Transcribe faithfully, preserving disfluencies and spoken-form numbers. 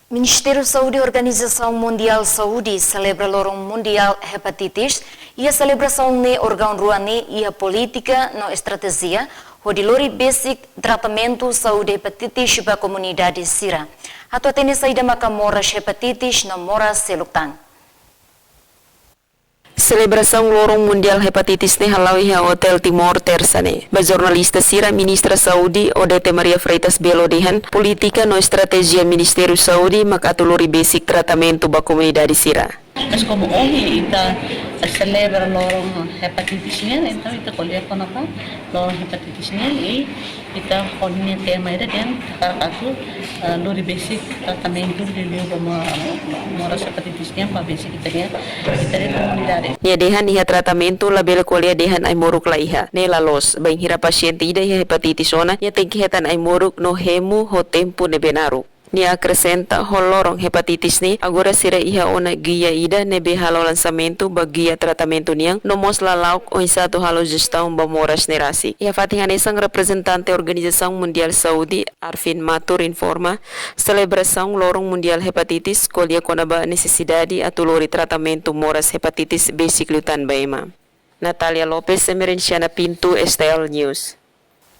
Ministériu Saúde Organizasaun Mundiál Saúde selebra Loron Mundiál Hepatitis. Iha selebrasaun ne'e órgaun rua ne'e iha polítika no estratéjia hodi lori besik tratamentu saúde hepatitis ba komunidade sira. Atu hatene saida maka moras hepatitis no moras seluk tan. Selebrasaun Loron Mundiál Hepatitis ne'e hala'o iha Hotel Timor, Tersa ne'e. Ba jornalista sira, Ministra Saúde, Odete Maria Freitas Belo dehan, polítika no estratéjia Ministériu Saúde mak atu lori besik tratamentu ba komunidade sira. Mas como ohin ita selebra Loron Hepatitis nian, entaun ita ko'alia kona-ba loron hepatitis nian i ita ho ninia tema ida dehan hakarak atu, eh, lori besik tratamentu liuliu ba mo-, moras hepatitis nian ba besik ita-nia, ita-nia komunidade. Nia dehan iha tratamentu labele ko'alia dehan ai-moruk la iha, ne'e la loos, bainhira pasiente ida iha hepatitis ona, nia tenke hetan ai-moruk no hemu ho tempu ne'ebé naruk. Nia akresenta, ho loron hepatitis ne'e, agora sira iha ona gia ida ne'ebé halo lansamentu ba gia tratamentu nian, no mós lala'ok oinsá atu halo jestaun ba moras ne'e rasik. Iha fatin hanesan, reprezentante Organizasaun Mundiál Saúde, Arfin Matur, informa, selebrasaun Loron Mundiál Hepatitis ko'alia kona-ba nesesidade atu lori tratamentu moras hepatitis besik liután ba ema. Natalia Lopes, Emerenciana Pinto, S T L News.